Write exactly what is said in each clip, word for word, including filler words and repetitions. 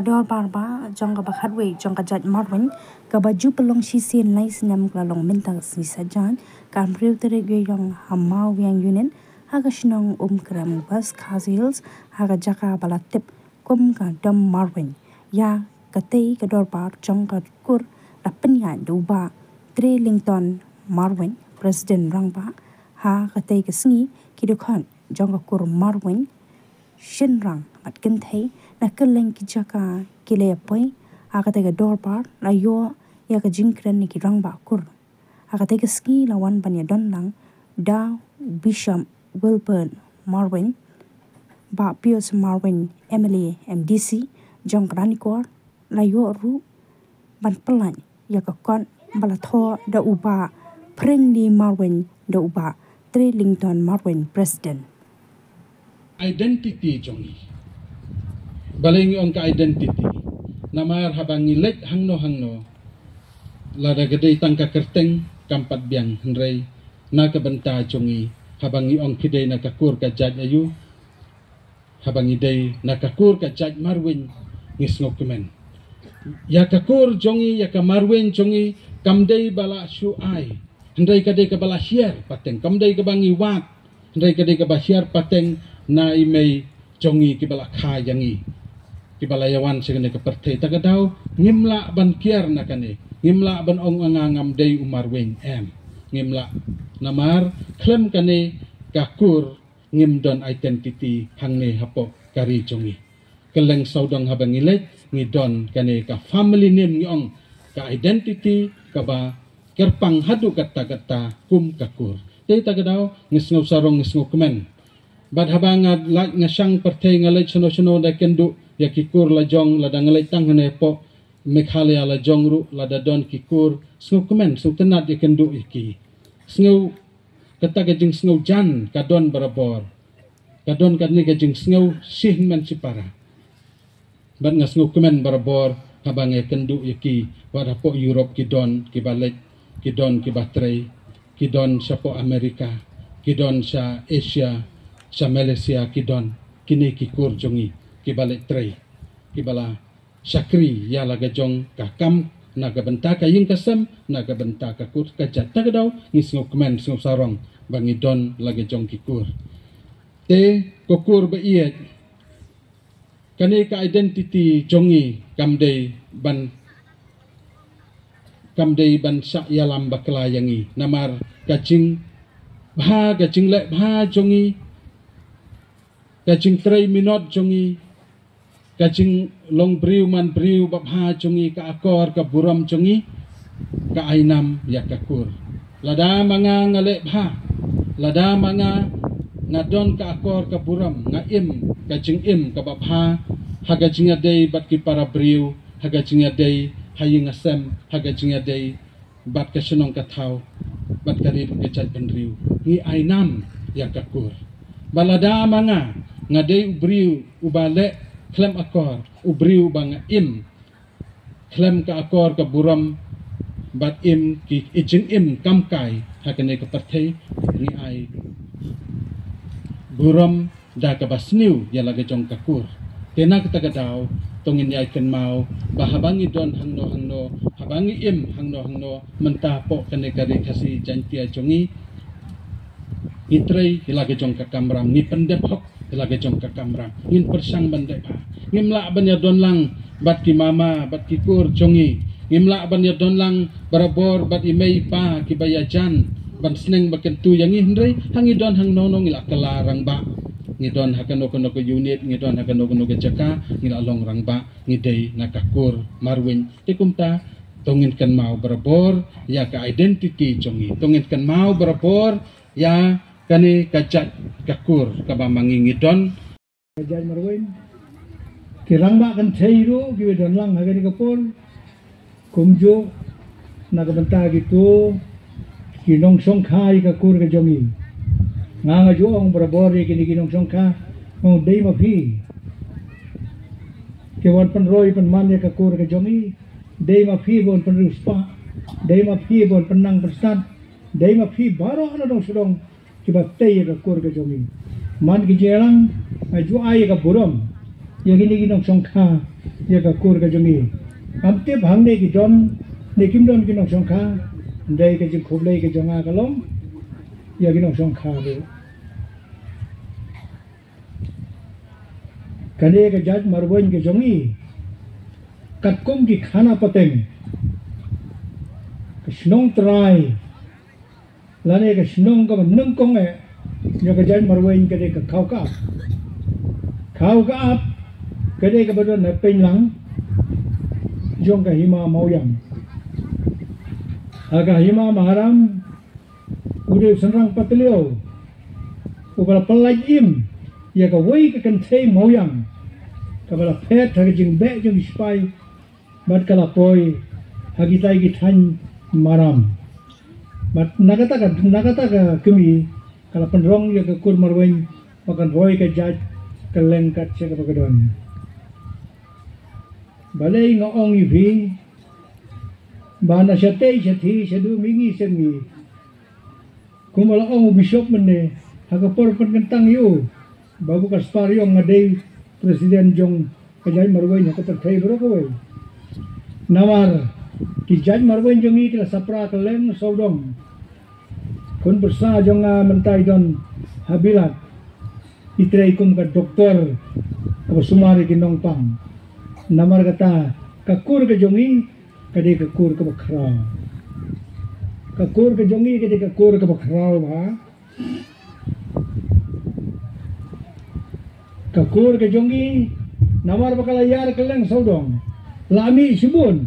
Dorbar ba jong kaba khatwei jong ka jait Marwin kaba ju pynlong shisien lai snem ka la long mynta ka sngi Saitjaiñ, ka arphew tarik Ïaïong ha Mawiang Unit, ha ka shnong Umkrem, West Khasi Hills, ha ka jaka ba la tip kum ka Dom Marwin. Ïa katei ka dorbar jong ka kur la pynïaid da u Bah Trelington Marwin, President Rangbah. Ha katei ka sngi ki dkhot jong ka kur Marwin, shynrang bad kynthei na kylleng ki jaka ki la ïapoi ha katei ka dorbar, la ïoh ïa ka jingkren na ki rangbah kur. Ha katei ka sngi la wan ban ïadon lang da u Bishop Wilbert Marwin, Bah Pius Marwin, M L A M D C jong ka Ranikor, la ïoh ruh ban pyllait ïa ka kot ba la thoh da u Bah Pringdi Marwin, da u Bah Trelington Marwin, President. Identity jong ngi. Balei ngi ong ka identity? Namar haba ngi leit hangno hangno, lada ka dei tang ka kyrteng kam pat biang, hynrei na ka bynta jong ngi, haba ngi ong phi dei na ka kur ka jait aïu, haba ngi dei na ka kur ka jait Marwin, ngi sngewkmen. Ïa ka kur jong ngi, ïa ka Marwin jong ngi, kam dei ba la shu ai, hynrei ka dei kaba la hiar pateng. Kam dei kaba ngi wad, hynrei ka dei kaba hiar pateng na i mei jong ngi kiba la kha ïa ngi, kiba la ïawan sha kane ka pyrthei. Ta ka daw ngim lah ban kiar na kane, ngim lah ban ong nga ngam dei u Marwin, em, ngim lah. Namar khlem kane ka kur ngim don identity hangne hapoh ka ri jong ngi. Kylleng sawdong haba ngi leit, ngi don kane ka family name, ngi ong ka identity kaba kyrpang haduh katta katta kum ka kur. Te ta ka daw ngi sngew sarong, ngi sngewkmen. Bad haba nga leit, nga shang pyrthei, nga leit shano shano, da kynduh ïa ki kur la jong, lada nga leit tang hangne hapoh Meghalaya la jong ruh, lada don ki kur, sngewkmen, sngewtynnad ïa kynduh ïa ki. Sngew, kata ka jingsngewjan ka don barabor. Ka don kane ka jingsngew shi hynmen shi para. Bad nga sngewkmen barabor haba nga kynduh ïa ki, wat hapoh Europe ki don kiba leit, ki don kiba trei, ki don shapoh America, ki don sha Asia, sha Malaysia ki don, kine ki kur jong ngi kiba leit trei, kiba la shakri ïa la ka jong ka kam, na ka bynta ka ïing ka sem, na ka bynta ka kur ka jait. Ta ka daw ngi sngewkmen, sngew sarong ba ngi don la ka jong ki kur. Te ko kur ba ïeit, kane ka identity jong ngi kam dei ban, kam dei ban shah ïalam bakla ïa ngi. Namar ka jingbha, ka jingleh bha jong ngi, ka jingtrei minot jong ngi, ka jinglong briew man briew babha jong ngi, ka akor ka burom jong ngi, ka ai nam ïa ka kur. Lada ma nga nga leh bha, lada ma nga nga don ka akor ka burom, nga im ka jingim kaba bha ha ka jingïadei bad ki para briew, ha ka jingïadei ha ïing ha sem, ha ka jingïadei bad ka shnong ka thaw, bad ka ri bad ka jaitbynriew, ngi ai nam ïa ka kur. Bad lada ma nga nga dei u briew uba leh khlem akor, u briew uba nga im khlem ka akor ka burom, bad im ki, i jingim kam kai ha kane ka pyrthei, ngi ai burom da kaba sniew ïa la ka jong ka kur. Te na kata ka daw to ngin ïai kynmaw ba haba ngi don hangno hangno, haba ngi im hangno hangno, mynta hapoh kane ka ri Khasi Jaiñtia jong ngi, ngi trei ïa la ka jong ka kamram, ngi pyndep hok ïa la ka jong ka kamram, ngin pyrshang ban dep bha. Ngim lah ban ïadon lang bad ki mama bad ki kur jong ngi, ngim lah ban ïadon lang barabor bad i mei i pa kiba ïajan ban sneng ba kyntu ïa ngi, hynrei ha ngi don hangno hangno ngi la kylla rangbah, ngi don ha kano kano ka unit, ngi don ha kano kano ka jaka, ngi la long rangbah, ngi dei na ka kur Marwin. Te kumta to ngin kynmaw barabor ïa ka identity jong ngi, to ngin kynmaw barabor ïa kane ka jait ka kur kaba ma ngi ngi don. Ka jait Marwin, ki rangbah kynthei ruh kiba don lang ha kane ka por, kumjuh na ka bynta kito ki nongshong kha ïa ka kur ka jong ngi. Nga nga ju ong barabor ïa kine ki nongshong kha, ong dei ma phi kiba wan pynroi pynman ïa ka kur ka jong ngi, dei ma phi ba wan pynriewspah, dei ma phi ba wan pynnang pynstad, dei ma phi baroh na dong sha dong kiba tei ïa ka kur ka jong ngi. Man ki jingïalang, nga ju ai ïa ka burom ïa kine ki nongshongkha ïa ka kur ka jong ngi. Ngam tip hangne ki don ne kim don ki nongshongkha. Hynrei ka jingkhublei ka jong nga ka long ïa ki nongshongkha ruh. Kane ka jait marweiñ ka jong ngi, katkum ki khana pateng, ka shnong trai lane ka shnong kaba nyngkong eh jong ka jait marweiñ ka dei ka Khaw Ka Ap. Khaw Ka Ap ka dei kaba don ha pynlang jong ka hima Mawiang. Ha ka hima Maharam u dei u synrang patliaw uba la pyllait im ïa kawei ka kynthei Mawiang kaba la phet ha ka jingbeh jong ki sipai bad ka la poi ha kitai ki thaiñ Maharam. Bad na kata ka, na kata ka kmie ka la pynrong ïa ka kur marweiñ ba kan roi ka jait kylleng kat sha kaba ka don. Balei nga ong ïa phi ba na shatei shathie shaduh mihngi semihngi, kumba la ong u bishop mynne ha ka por pynkyntang ïa u Babu Kaspar Ïong, nga dei president jong ka jait marweiñ ha ka pyrthei baroh kawei. Namar ki jait marweiñ jong ngi ki la sapra kylleng sawdong. Khun pyrsa jong nga mynta i don ha Bilat, i trei kum ka doktor kaba sumar ïa ki nongpang. Namar kata ka kur ka jong ngi ka dei ka kur kaba khraw. Ka kur ka jong ngi ka dei ka kur kaba khraw bha. Ka kur ka jong ngi namar ba ka la ïar kylleng sawdong. La mih shibun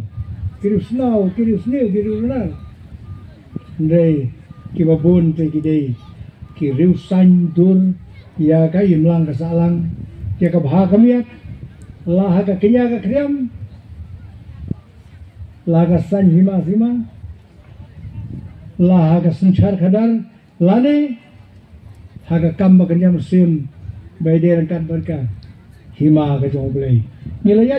ki riewsnaw, ki riewsniew, ki riewrunar. Hynrei kiba bun te ki dei ki riewsaiñ dur ïa ka imlang ka sahlang, ïa ka bha ka miat, la ha ka kñia ka khriam, la ha ka saiñ hima sima, la ha ka synshar khadar, lane ha ka kam ba kñia mynsiem ba ïadei ryngkat bad ka hima ka jong U Blei. Ngi la ïa